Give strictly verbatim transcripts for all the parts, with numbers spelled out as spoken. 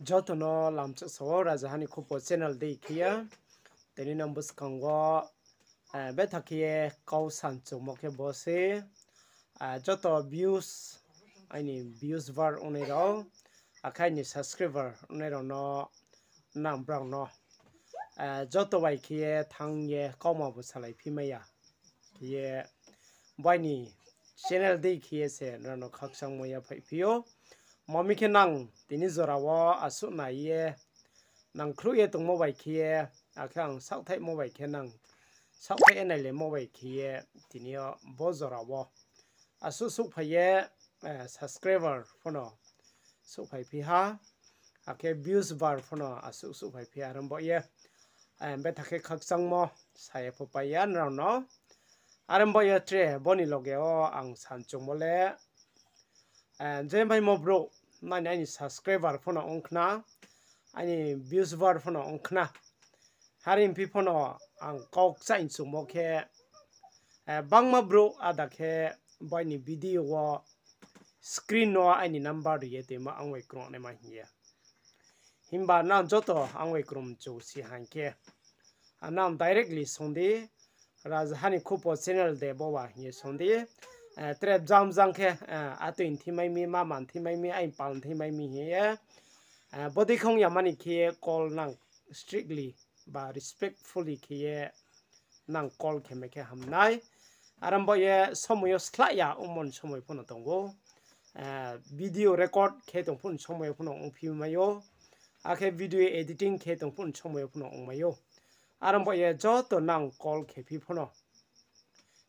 Joto no lamchaksa wo Rajaha ni Khupo channel dei khe ye. Tini nang buskang wo, eh, betha khe ye kau sanchungmo khe bo se, eh, joto views, aini views bar ongnai rao, akhe aini subscriber ongnai rao no nang brao no, eh, joto bai khe ye thanng ye kauma bo salai phi mai ya. Khe ye bai ni channel dei khe ye se nrao no khakchangmo yaphaih phi ou. Mami khe nang tini jora wo asuh nai ye, nang khruh ye tongmo bai khe ye, akhe ang saohthaihmo bai khe nang saohthaih ye nailaimo bai khe ye, tini yo bo jora wo asuh souhphai ye, eh, subscriber pho no souhphai phi ha, akhe views bar pho no asuh souhphai phi ha, are ong baoh ye, eh, betha khe khakchangmo sa ye pho pai ya nrao no. Are ong baoh ye tre bo ni loge wo ang sanchungmo le, eh, je maimo brouh, nai ni aini subscriber pho no ong khna, aini views bar pho no ong khna. Are ong phi pho no ang kau kchaih chungmo khe, eh, bangma brouh ada khe bai ni video wo screen no aini number ri ye toimo ang bai krungnaima hing ye. Himba nang joto ang bai krung mchu si haing khe, a nang directly song di, Rajaha ni Khupo channel de bo ba hing ye song di. Eh, tre bjang bjang khe, eh, atoi nthi mai mi, mama nthi mai mi, aini pal nthi mai mi hing ye. Eh, bodei khong yamani khe ye call nang strictly ba respectfully khe ye nang call khe mai khe ham nai. Are ong baoh ye somoi yo slái ya ongmo ni somoi pho no tong ou. Eh, video record khe tong phuh ni somoi yo pho no ongphi mai ou. Akhe video editing khe tong phuh ni somoi yo pho no ong mai ou. Are ong baoh ye joto nang call khe phi pho no,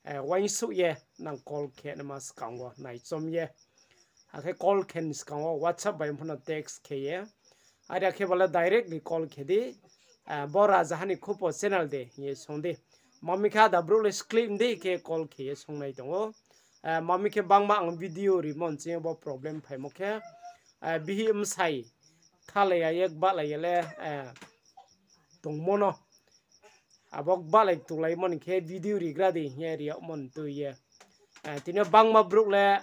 eh, uaingsouh ye nang call khe naima skang wo naichom ye. Akhe call khe ni skang wo WhatsApp bai pho no text khe ye. Are ya khe bo le directly call khe di. Eh, bo Rajaha ni Khupo channel de hing ye song di. Mami khe ada brouh le screen dei khe call khe ye songnai tong ou. Eh, mami khe bangma ang video rimo nching yo bo problem phaimo khe, eh, bihih bsai thalai ya ye gbahlai ye le, eh, tongmo no. Abo gbahlai tulaimo ni khe video rigra di hing ye ri yagmo ni tui ye. Eh, tini yo bangma brouh le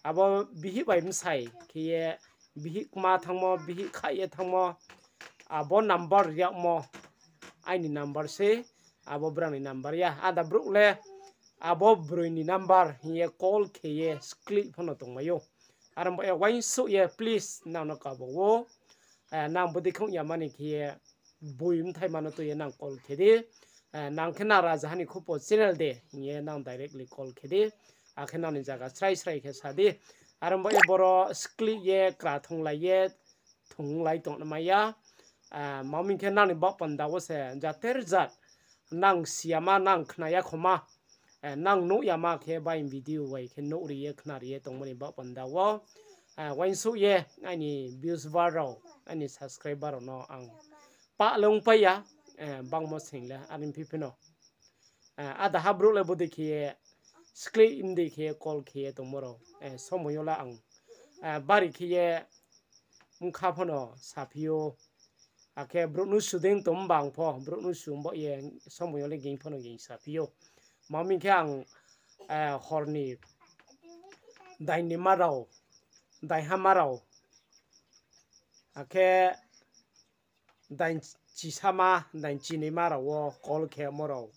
abo bihih bai bsai khe ye bihih kma thanngmo, bihih khaih ye thanngmo, abo number ri yagmo aini number se, abo brao ni number ya. Ada brouh le abo broi ni number hing ye call khe ye screen pho no tongmai ou. Are ong baoh ye uaingsouh ye please nang no kabo ou, eh, nang bodei khong yamani khe ye boi bthai ma no tui ye nang call khe di. Eh, nang khe nang Rajaha ni Khupo channel de hing ye nang directly call khe di. Akhe nang ni zaga srai srai khe sa di. Are ong baoh ye boro screen ye kra thonglai ye thonglai tongmai ya. Eh, mami khe nang ni baoh panda wo se jater jat nang si yama, nang khna ya khoma, eh, nang nuh yama khe bai video bai khe nuh ri ye khna ri ye tongmo ni baoh panda wo, eh, uaingsouh ye aini views bar rao, aini subscriber rao no ang pah le ongpai ya, eh, bangmo sing le are ong phi phi no. Eh, ada ha brouh le bodei khe ye screen dei khe ye call khe ye tongmo rao, eh, somoi yo le ang, eh, bari khe ye bkha pho no saphi ou. Akhe brouh no su dei tong bang pho, brouh no su baoh ye somoi yo le ging pho no ging saphi ou. Mami khe ang, eh, hor ni dainima rao, daihama rao, akhe dain chisama, dain chinaima rao wo call khemo rao.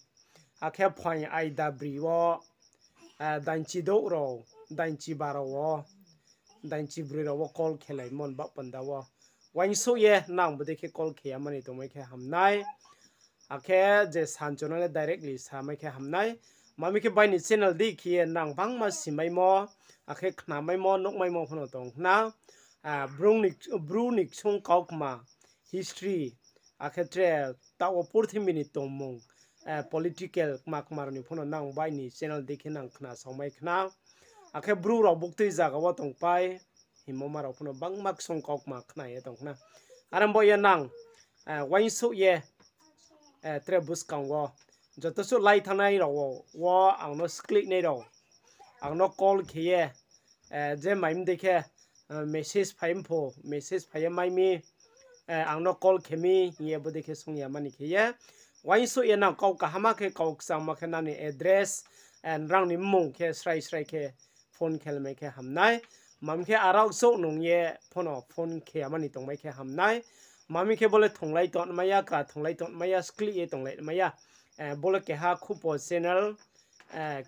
Akhe phaing aida bri wo, eh, dain chidouh rao, dain chiba rao wo, dain chibroi rao wo call khelaimo ni baoh panda wo. Uaingsouh ye nang bodei khe call khe yamani tongmai khe ham nai. Akhe je sanchunai le directly samai khe ham nai. Mami khe bai ni channel dei khe ye nang bangma simaimo, akhe khnamaimo, nuhmaimo pho no tong khna. Ah, Bru ni, Bru ni ksung kaukma, history, akhe tre taoh wo purthimbi ni tongmung, eh, political kma kma rao ni pho no nang bai ni channel dei khe nang khna saomai khna. Akhe Bru rao buktui zaga wo tongpai hingmo ma rao pho no bangma ksung kaukma khna ye tong khna. Are ong baoh ye nang, eh, uaingsouh ye, eh, tre buskang wo joto suh lai thanngnai rao wo, wo ang no sklihnai rao, ang no call khe ye, eh, je mai mdei khe, eh, message phai mpho, message phai ye mai mi, eh, ang no call khe mi hing ye bodei khe sung yamani khe ye. Uaingsouh ye nang kau kaham khe, kau kchangma khe nang ni address, eh, nrang ni mmung khe srai srai khe phone khe lamai khe ham nai. Mami khe arao souh nung ye phono phone khe yamani tongmai khe hamnai. Mami khe bo le thonglai tongmai ya, kra thonglai tongmai ya, sklih ye tonglai mai ya. Bo le keha khupo channel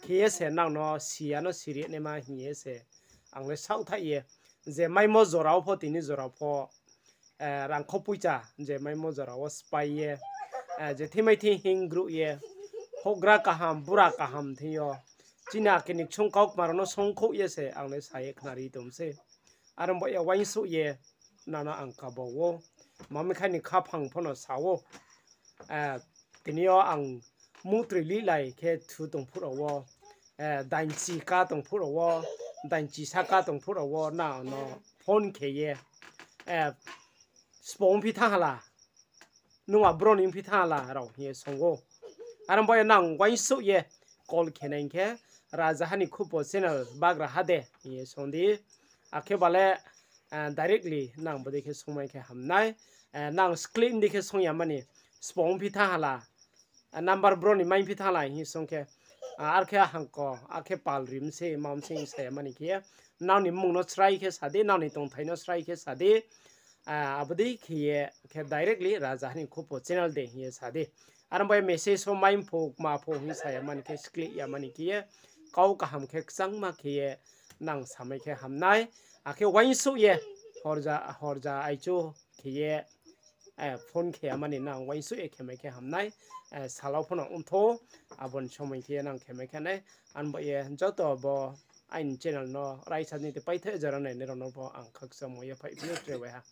khe ye se nang no si ya no siri naima hing ye se ang le saohthaih ye. Je maimo jora wo pho, tini jora pho, rangkho poicha je maimo jora wo sphái ye, je thimai thing hing grouh ye, houhgra kaham, bura kaham thing yo, chini akhe ni ksung kaukma rao no songkhouh ye se ang le sa ye khnari tong se. Are ong baoh ye uaingsouh ye nang no ang kaba ou. Mami khe ni khaphang phono sa ou. Tini yo ang muhtroi lihlai khe thu tong phuh rao wo, dainchi ka tong phuh rao wo, dainchi sa ka tong phuh rao wo nang no phone khe ye, sbo ongphi thanng hala, nung a bro ni ongphi thanng hala rao hing ye song ou. Are ong baoh ye nang uaingsouh ye call khe nai hing khe, Rajaha ni Khupo channel bagraha de hing ye song di. Akhe ba le directly nang bodei khe songmai khe hamnai. Nang sklih dei khe song yamani, sbo ongphi thanng hala, number bro ni maiphi thanng hala hing song khe, ar khe hangko, akhe pal ri mi se, ma mi se hing sa yamani khe ye, nang ni mmung no srai khe sa di, nang ni tongthai no srai khe sa di. Abo dei khe ye khe directly Rajaha ni Khupo channel de hing ye sa di. Are ong baoh ye message wo mai pho, kma pho hing sa yamani khe, sklih yamani khe ye, kau kaham khe kchangma khe ye nang samai khe hamnai. Akhe uaingsouh ye horja, horja aichu khe ye, phone khe yamani nang uaingsouh ye khemai khe hamnai. Sal wo phono ongthou, abo ni somoi khe ye nang khemai khe nai. Are ong baoh ye joto bo aini channel no raisa ni te paithe jora nainai rao no pho ang khakchangmo ye phaiphi ou tre bai ha.